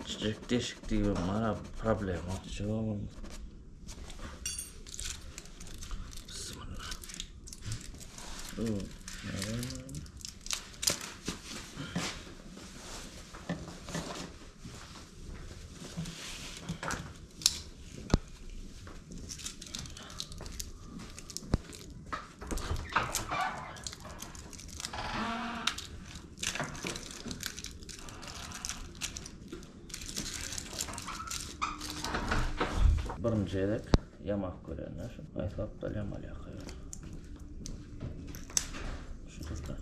Kiçijek deşik diýibem bar problema. Bismillah. Birinji gezek ýamak görende şu haýsy gapdal ýamalýarka ýöne. Şu gapdal.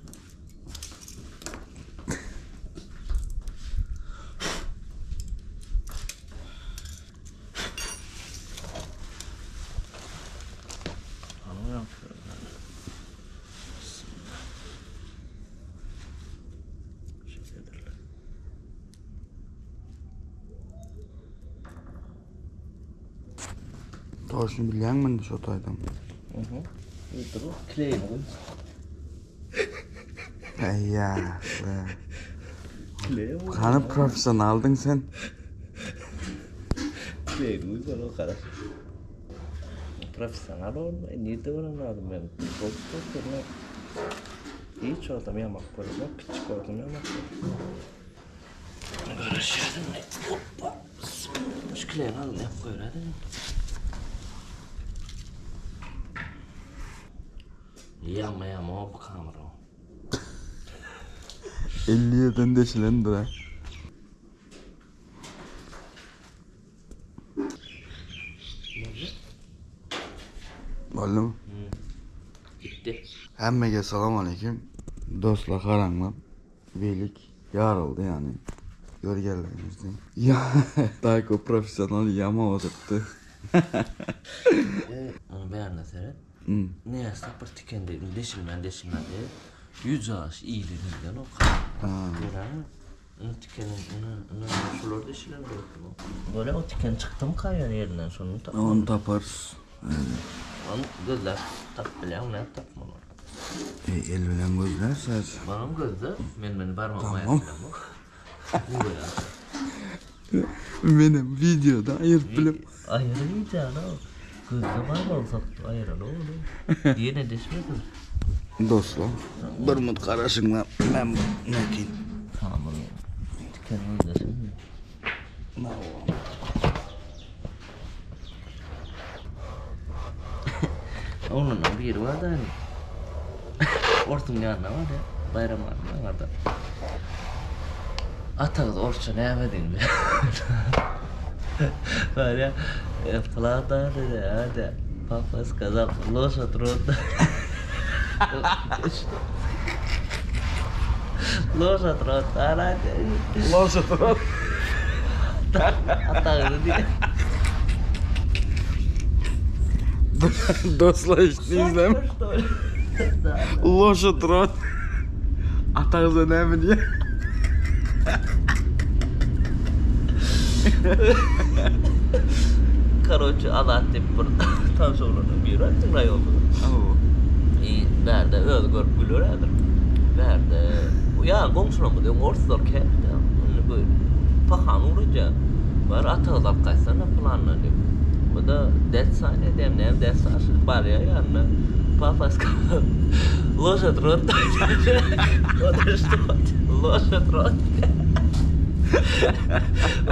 Toşuny bilýäňmi indi şo taýdan? Mhm. Dur, kleýini goý. Eýýä. Hany professionaldyň sen? Kleýini goý, bana garaş. Professional bolma, nirde bolan zadym men? Bolup Hiç wagtam ýamak göremok, kiçijik wagtym ýamak göremok. Garaşýaryn. Hoppa. Şu kleýini alyn, ýap goýberä. Ýama ýama bu kamera. 50 ýerden deşilendir ha. Boldumy? Gitdi. Hemmege salam aleyküm. Dostlar garaňlar. Welik ýaryldy ýani. Görýärleriňizden. Ya Dayko professional ýama oturtdy. Ony bärine seret. Näse bir tiken deşilmän deşilmän diýip, ýüz aş iyli diýlen o. Görýäňmi? Ine tikeniň, ine, ine şular deşilen bolupdyr. Böyle o tiken çykdymyka ýöne ýerinden şony tapmaly. Ony taparys. Ony gözläp tapyp bilýäňmi, nädip tapmaly ony? E, el bilen gözlärsiz. Manam gözle, men meni barmagyma aýryp bilemok. Menem wideoda aýyryp bilem. Aýyr wideony. Gözde barmagyny sokdy, aýyraly ony. Ýene deşmesin. Dostlar, bir minut garaşyňlar, men nätin. Tamam. Tiken gözlesin. Oglanyň biri bar-da indi. Orsuň ýanyna barýar. Baýram hanyň aňyrda. Atagyz orsça näme diýdi. Barýar. Plata dedi, hadi. Papa сказал, лошадь рот. Лошадь рот. Лошадь рот. Atagyzy diýýär. Dostlar eşitdiňizmi? Лошадь рот. Atagyza näme diýýär? Karoçe Azat diýip bir tanyş oglanyň biri bar biziň raýonda. I bärde özi görüp güler häzir. Bärde ýa goňşularymyz öň orslar kän-de. Indi bu pahan ugradýar. Bar atagyzy alyp gaýtsana pylandan diýip. Bu-da dätsany edýär, näme dätsany şuny barýar ýanyna. Papa сказал, лошадь рот. Лошадь рот.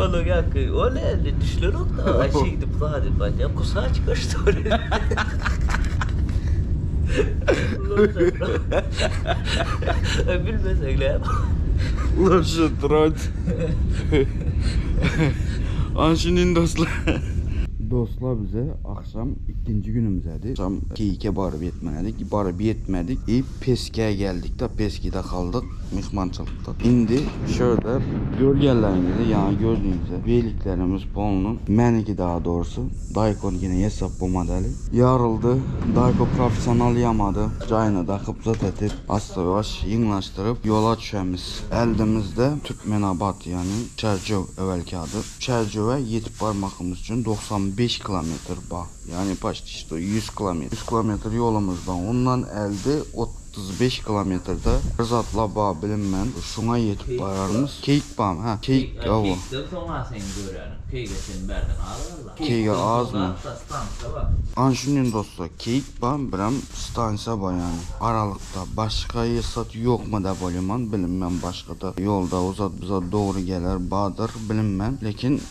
Onuň ýaňky ol indi düşünenok-da, aý şeýdip zat edip aýdýar, kusaçka что ли? Лошадь рот. Bilmeseň näme? Лошадь рот. Anşinin dostlar. Dostlar bize akşam ikinji günümüzedi. Akşam Keýike baryp ýetmedik. Baryp ýetmedik. I Peskä geldik de Peskide kaldyk myhmançylykda. Indi şurada görýänleriňizi ýa gördüğünüzde weliklerimiz polny. Meniki daha doğrusu. Daýkon ýene hesap bu modeli. Ýaryldy. Daýko professional ýamady. Jaýyna dakyp zat etip asta ýuwaş ýyňlaşdyryp ýola düşemiz. Eldimizde Türkmenabat ýagny Çärjew ewelki ady. Çärjewe ýetip barmakymyz üçin 95 kilometr bar. Ýagny paçti şto 100 kilometr. 100 kilometr ýolumyz bar. Ondan elde. 35 kilometrde bir zatla ba bilinmän şuňa ýetip bararmyz. Keýik bamy? Hä, keýik hawa. Keýikden soň-a sen görýärin. Keýige çen bärden az walla. Keýige azmy? Hatda stansiýa bar. Ana şundan dostlar, keýik ba, birem stansiýa ba ýany. Aralykda başga ýesat ýokmy da bolýaman bilinmän başgada ýolda uzat bize dogry geler badyr bilinmän. Lekin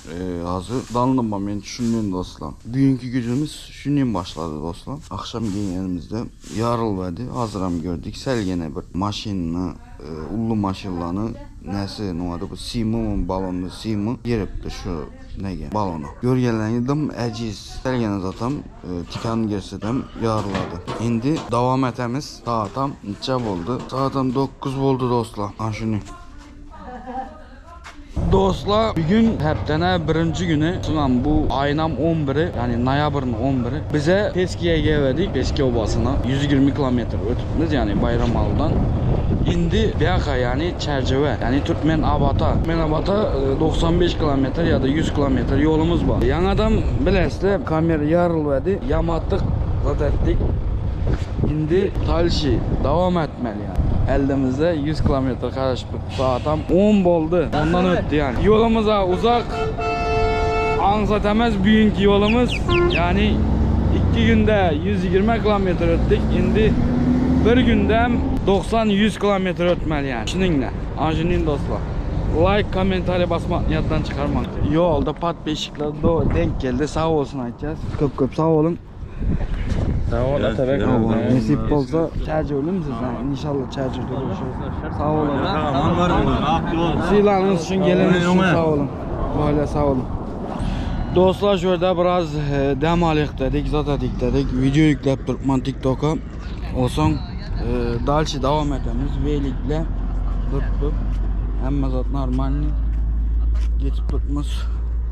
hazy danly moment şundan dostlar. Bugünkü günümiz şundan başlady dostlar. Akşam gelgenimizde ýarylbady hazyram gördük sel gene bir maşynyny ully maşynlany näsi nowady bu simy balonny simy giripdi şu nege balona. Görgenleňi dym ejiz sel gene zatam tikan girsedem ýarylady. Indi dowam etemiz saatam niçe boldy saatam 9 boldy dostlar ana şuny. Dostlar bugün hepdene birinji günü Sunam bu ayınam 11'i yani noyabrın 11'i bize Peski'ye geldik. Peski obasına 120 kilometre ötüpmiz yani Bayramal'dan. İndi biyaka yani Çerçeve yani Türkmen Abata. Türkmen Abata 95 kilometre ya da 100 kilometre yolumuz var. Yan adam bilesle kamera yarılverdi. Yamattık zat ettik. İndi talşi devam etmeli yani. Elimizde 100 kilometre karışıp saatam 10 boldu. Ondan öttü yani. Yolumuza uzak ansatemez bugünkü yolumuz. Yani 2 günde 120 kilometre öttük. Indi bir günde 90-100 kilometre ötmeli yani. Şununla. Anjinin dostlar. Like, komentariy basmak niyatdan çıkarmak. Yolda pat beşikler do denk geldi. Sağ olsun aytacağız. Köp köp sağ olun. Sağ ol Atabek. Nesip olsa Çerçeveli misiniz? Yani inşallah Çerçevede görüşürüz. Sağ olun. Silanınız için geleniz için sağ olun. Böyle sağ olun. Dostlar şurada biraz dem alayıq dedik, zat edik dedik. Video yüklep Türkmen TikTok'a. Olsun dalçı devam edemiz. Veylikle dup dup. Hemme zat normalni. Geçip tutmuş.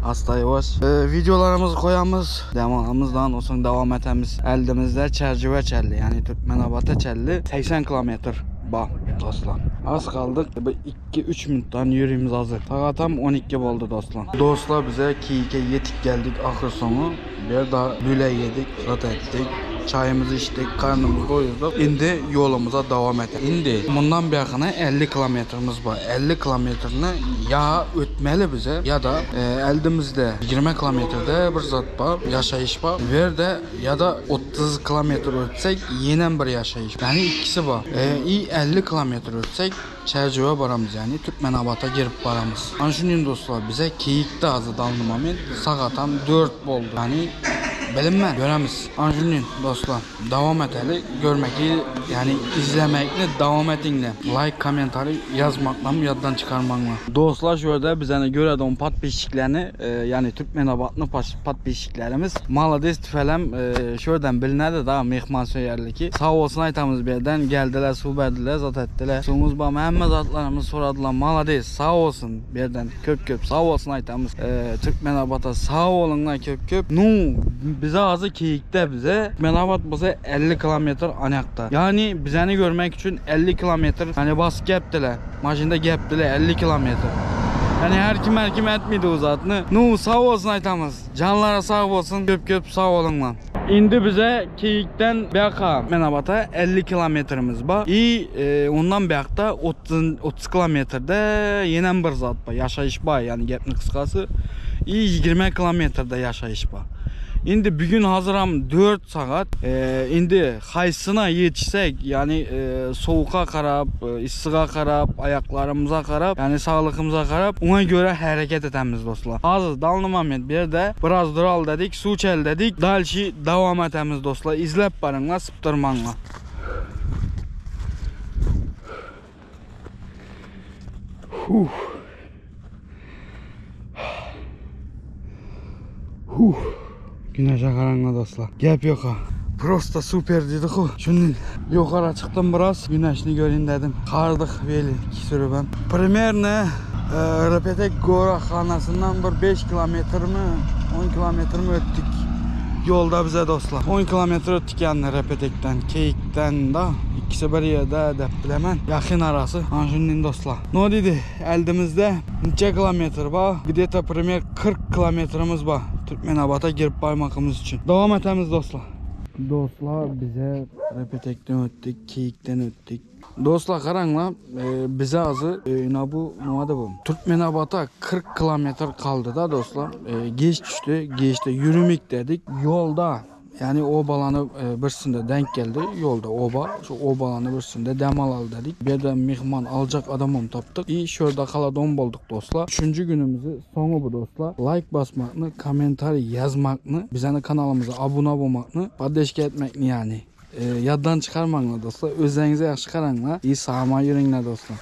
Hasta yavaş. Videolarımızı koyamız. Devamımızdan olsun devam etemiz. Eldimizde çerçeve çelli yani Türkmenabata çelli 80 kilometre ba dostlar. Az kaldık. 2-3 minuttan yürüyümüz hazır. Saat tam 12 oldu dostlar. Dostlar bize Kiyik'e yetik geldik ahır sonu. Bir daha lüle yedik, zat ettik. Çayımızı içtik, karnımızı doyurduk. İndi yolumuza devam edelim. İndi bundan bir yakına 50 kilometremiz var. 50 kilometrini ya ötmeli bize ya da eldimizde 20 kilometrede bir zat var, yaşayış var. Bir de ya da 30 kilometre ötsek yine bir yaşayış. Yani ikisi var. İyi 50 kilometre ötsek Çerçeve baramız yani Türkmenabata girip baramız. Ana şunun dostlar bize Kiyik'te azı danlı moment sagatam 4 oldu. Yani bilinmez göremiz. Ana şunun dostlar devam eteli görmek yani izlemekle devam etinle. Like komentari yazmakla yaddan çıkarmakla. Dostlar şurada bizene göre don pat beşiklerini yani Türkmenabatlı pat beşiklerimiz. Malades tüfelem şuradan bilinedi daha mehman söylerli ki. Sağ olsun aytamız bir yerden geldiler su verdiler zat ettiler. Sumuz bam hemme zatlarımız soradılar. Malades sağ olsun bir yerden köp köp sağ olsun aytamız. Türkmenabata sağ olunlar köp köp. Nu bize azı Kiyik'te bize Türkmenabat bize 50 kilometre anakta. Yani bizeni görmek için 50 kilometre hani bas geptiler. Maşında geptiler 50 kilometre. Yani her kim her kim etmedi uzatını. Nu sağ olsun aytamız. Canlara sağ olsun. Köp köp sağ olun lan. İndi bize Kiyik'ten biyaka Türkmenabata 50 kilometremiz var. İyi ondan biyakta 30 kilometrede yenen bir zat var. Yaşayış var yani gepni kısası. İyi 20 kilometrede yaşayış var. İndi bugün hazıram 4 saat. İndi haysına yetişsek yani soğuka qarab, issiğa qarab, ayaklarımıza qarab, yani sağlığımıza qarab ona göre hareket etemiz dostlar. Hazır dallı moment bir de biraz dural dedik, su çel dedik. Dalşi devam etemiz dostlar. İzlep barınla, sıptırmanla. Huh. Huh. Güneşe karanlığa dostlar. Gep yok ha. Prosta süper dedik o. Şimdi yukarı çıktım biraz. Güneşini göreyim dedim. Kardık veli sürü ben. Primerne Repetek Goraxanasından bir 5 kilometre mi 10 kilometre mi öttük. Yolda bize dostlar. 10 kilometre öttük yani Repetek'ten, Keyik'ten da. İkisi bir yerde dep bilemem. Yakın arası. Anjunnin dostlar. Ne dedi? Eldimizde neçe kilometre var? Gideta primer 40 kilometremiz var. Türkmenabata girip barmakımız için. Devam etemiz dostlar. Dostlar bize Repetekden ötdik, Keyikden ötdik. Dostlar garaňla, e, bize azy e, ina bu nima bu? Türkmenabata 40 kilometr kaldy da dostlar. E, geç düşdi, geçde yürümek dedik. Yolda yani obalany e, birsinde denk geldi. Yolda oba, şu obalany birsinde dem alaly dedik. Bir de mihman alacak adamım tapdyk. İyi şurada kala bulduk dostlar. Üçüncü günümüzü sonu bu dostlar. Like basmakны, kommentariy yazmakны, bizani kanalımıza abone olmakны, поддержка etmekni yani. E, yaddan çıkarmanglar dostlar. Özlerinize yaxşı qaranglar. İyi sağma yüringlar dostlar.